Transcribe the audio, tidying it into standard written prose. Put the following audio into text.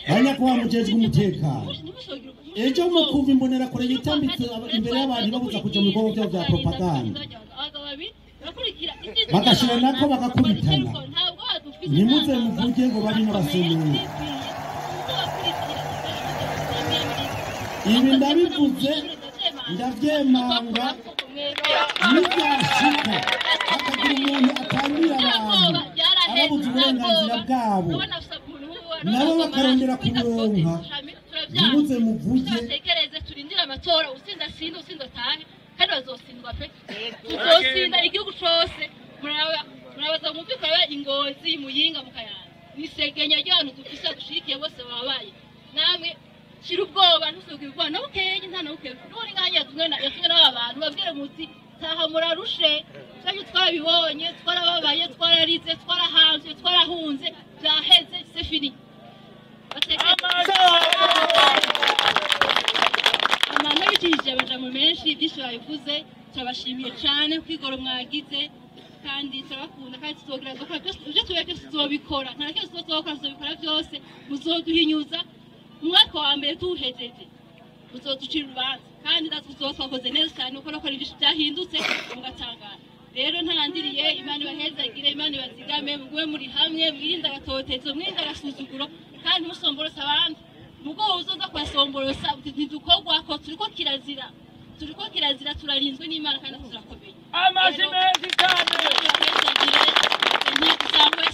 Banyakuba mujejwe umutekano, ejo mukumva imbonerakure yitambitse imbere y'abantu babuza kuja mu bikorwa vyabo vya propaganda, bagashira nako bagakubitana, ntimuze muvuge ngo babi n'abasenyeri. Ibi ndabivuze ndavyemanga, nibyashika hakagira umuntu atangira abantu ababuza uburenganzira bwabo nabo bakarondera kuburonka, ntimuze muvuge. Turindire amatora, utsinda sinde, utsinda atahe, kandi bazotsindwa pe, tuzotsinda igihugu cose. Murabaza mwumvikana Ingozi, Muyinga, mu Kayanza, nisegenya ry'abantu dufise dushigikiye bose babaye namwe. Shira ubwoba, ntusubwire ubwoba na bukeye, nta na bukeye. Nubona inka yatumwe n'aba bantu, babwire muti taha murarushe, twaje twarabibonye, twarababaye, twararize, twarahanzwe, twarahunze, byaheze, c'est fini. Amana bicishije amajambo menshi, byinshi babivuze. Turabashimiye cyane kwigoro mwagize, kandi turabakunda, kandi tuzogira gukora byose ibyo tubiye byose tuzobikora, nta kintu tuzokora, tuzobikora byose. Muzoduhinyuza umwaka wa mbere tuwuhejeje, muzoducira urubanza, kandi natwe tuzoba twakoze neza cyane kuko nakora ibintu byahindutse mugatangara. Rero ntarandiriye, Imana ibahezagire, Imana ibazigame, mugume muri hamwe, mwirinde agatotezo, mwirinde agasuzuguro, kandi musomborose abandi. Mugo uzoza kubasomborosa ntidukorwako, turiko kirazira, turiko kirazira, turarinzwe n'Imana kandi turakomeye. Amazi menshi cyane. Ntidusanzwe.